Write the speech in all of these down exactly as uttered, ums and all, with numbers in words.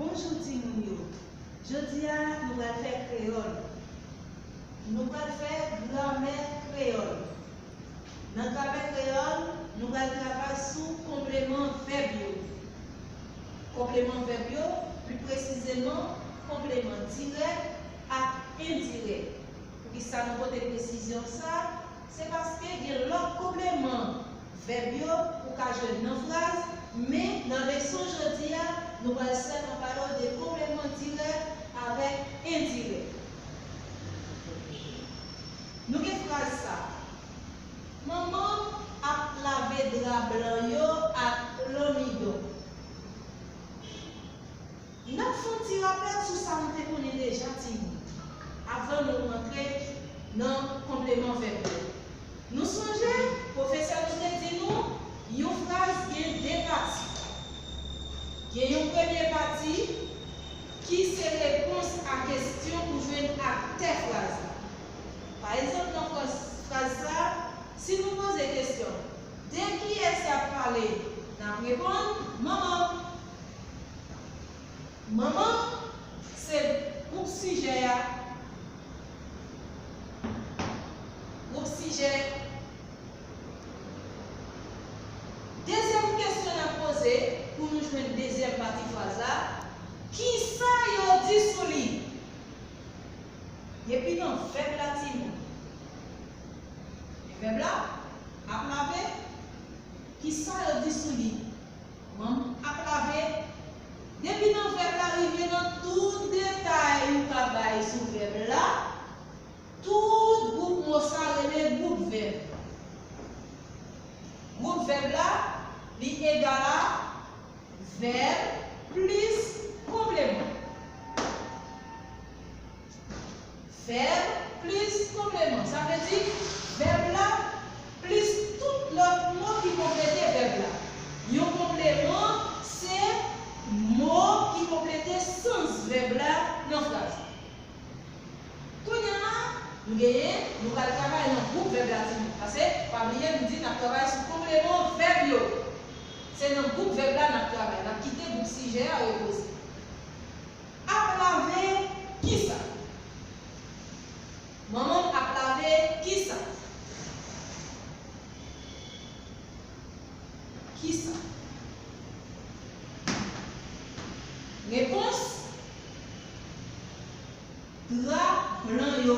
Bonjou timoun yo. Jodi a, nou pral fè kreyòl. Nou pral fè gramè kreyòl. Nan gramè kreyòl, nou pral travay sou konpleman vèb yo. Konpleman vèb yo, pli presizeman, konpleman dirèk ak endirèk. Poukisa nou pote presizyon sa? Se paske gen lòt konpleman vèb yo ou ka jwenn nan fraz, men nan leson jodi a, nou pral sèlman pale w de konpleman dirèk avèk endirèk. Nou gen fraz sa. Manman m ap lave dra blan yo ak lanmidon. N ap fè yon ti rapèl sou sa nou te konnen deja, timoun, avan nou rantre nan konpleman vèb yo. Nou sonje, pwofesè nou te di nou, yon fraz gen de pati. Gen yon premye pati ki se repons a kesyon ou jwenn aktè fraz la. Pa egzanp, nan fraz, fraz sa, si nou poze kesyon, de kiyès y ap pale? N ap reponn, manman. Manman se gwoup sijè a. Gwoup sijè. Dezyèm kesyon n ap poze pou nou jwenn dezyèm pati fraz la, kisa yo di sou li? Depi nan vèb la, timoun. Vèb la, ap lave, kisa yo di sou li? Manman ap lave. Depi nan vèb la rive nan tout detay ou ka bay sou vèb la, tout gwoup mo sa rele gwoup vèb. Gwoup vèb la, li egal a vèb plis konpleman. Vèb plis konpleman. Sa vle di vèb la plis tout lòt mo ki konplete vèb la. Yon konpleman se mo ki konplete sans vèb la nan fraz la. Kounye a, nou genyen, nou pral travay nan gwoup vèb la, timoun. Paske, pa bliye, m di n ap travay sou konpleman vèb yo. Se nan gwoup vèb la n ap travay. N ap kite gwoup sijè a repoze. Ap lave kisa? Manman m ap lave kisa? Kisa? Repons, dra blan yo.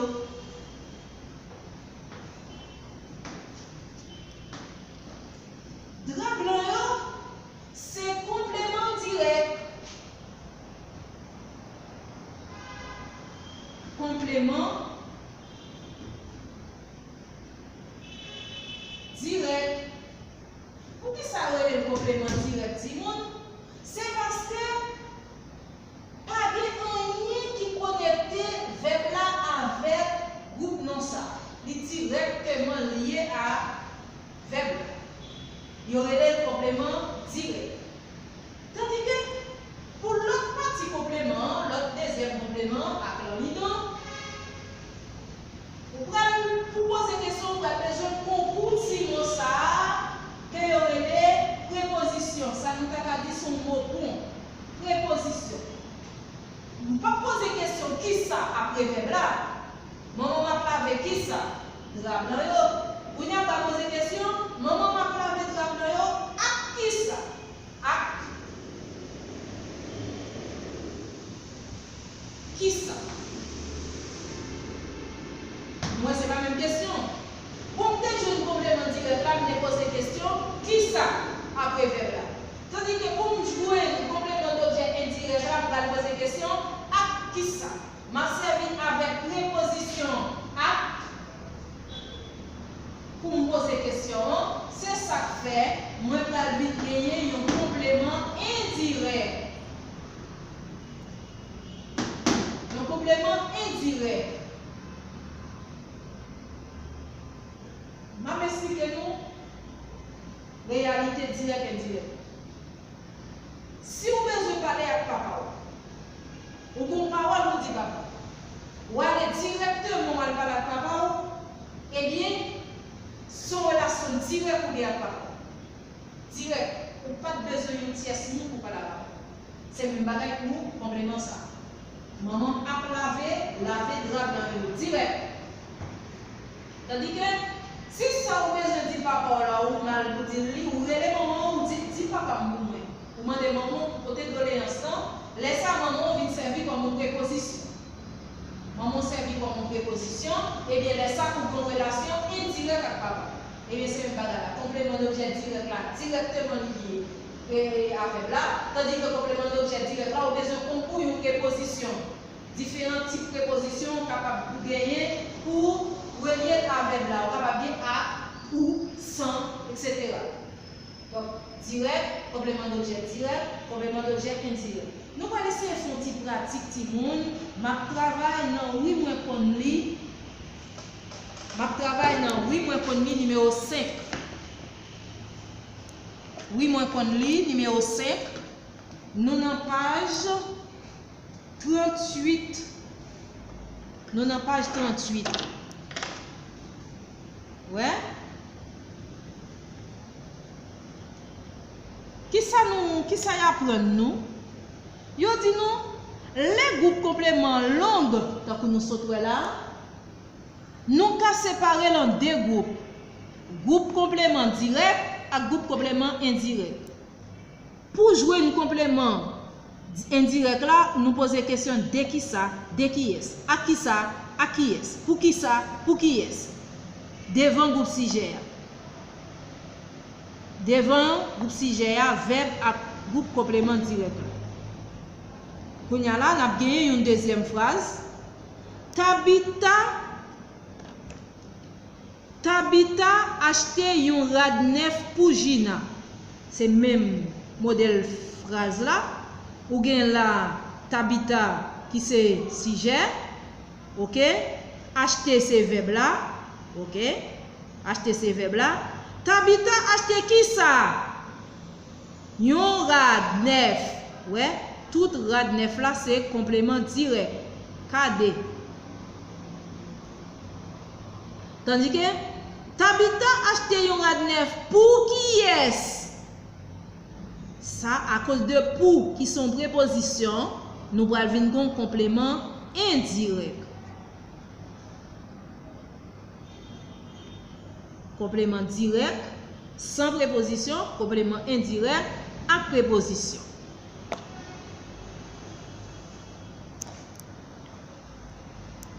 Dra blan yo se konpleman dirèk. Konpleman dirèk. Poukisa yo rele l konpleman dirèk, timoun? Se paske pa gen anyen ki konekte vèb la avèk gwoup non sa. Li dirèkteman lye a vèb la. Yo rele l konpleman dirèk. Tandike, pou lòt pati konpleman an, lòt dezyèm konpleman an ak lanmidon, ou pral, pou poze kesyon, ou pral bezwen konprann ti mo sa a ke yo rele prepozisyon. Sa nou ta ka di se yon mo pon. Prepozisyon. Nou p ap poze kesyon kisa apre vèb la. Manman m ap lave kisa? Dra blan yo. Kounye a, w pral poze kesyon, manman m ap lave dra blan yo ak kisa? Ak kisa? Mwen, se pa menm kesyon. Bon, m te jwenn konpleman dirèk la, m te poze kesyon kisa apre vèb la. Tandike pou m jwenn konpleman dobjè endirèk la, m pral poze kesyon ak kisa? M ap sèvi avèk prepozisyon ak pou m poze kesyon an. Se sa k fè mwen pral vin genyen yon konpleman endirèk. Yon konpleman endirèk. M ap esplike nou reyalite dirèk endirèk. Si w bezwen pale ak papa w, ou gen yon pawòl pou w di papa w, w ale dirèkteman w al pale ak papa w, ebyen, se yon relasyon dirèk ou gen ak papa w. Dirèk, ou pa t bezwen yon tyès moun pou pale ak papa w. Se menm bagay pou konpleman sa. Manman ap lave, lave dra blan yo dirèk. Tandike, si sa ou bezwen di papa w la, ou mal pou di l li, ou rele manman w, ou di, "Di papa m pou mwen." Ou mande manman w pou pote doleyans lan, lè sa manman w vin sèvi kòm yon prepozisyon. Manman w sèvi kòm yon prepozisyon, ebyen lè sa ou gen yon relasyon endirèk ak papa. Ebyen se menm bagay la. Konpleman dobjè dirèk la, dirèkteman li lye e, a vèb la, tandike konpleman dobjè dirèk la, ou bezwen konkou yon prepozisyon. Diferan tip prepozisyon ou kapab genyen pou relye l a vèb la. Ou kapab gen ak, pou, san, etsetera. Donk, dirèk, konpleman dobjè dirèk, konpleman dobjè endirèk. Nou pral eseye fè yon ti pratik, timoun. M ap travay nan wi mwen konn li. M ap travay nan wi mwen konn li nimewo senk. Wi mwen konn li nimewo senk. Nou nan paj tranntuit. Nou nan paj tranntuit. Wè? Kisa nou, kisa y aprann nou? Yo di nou, lè gwoup konpleman long, tankou nou sot wè la, nou ka separe l an de gwoup. Gwoup konpleman dirèk ak gwoup konpleman endirèk. Pou jwenn konpleman endirèk la, nou poze kesyon de kisa, de kiyès, ak kisa, ak kiyès, pou kisa, pou kiyès, devan gwoup sijè a. Devan gwoup sijè a, vèb ak gwoup konpleman dirèk la. Kounye a la, n ap genyen yon dezyèm fraz. Tabita Tabita achte yon rad nèf pou Jina. Se menm modèl fraz la. Ou gen la Tabita ki se sijè. Oke? Achte se vèb la. Oke? Achte se vèb la. Tabita achte kisa? Yon rad nèf. Wè, tout rad nèf la se konpleman dirèk. K D. Tandike, Tabita achte yon rad nèf pou kiyès? Sa, akoz de pou ki se yon prepozisyon, nou pral vin gen yon konpleman endirèk. Konpleman dirèk, san prepozisyon, konpleman endirèk ak prepozisyon.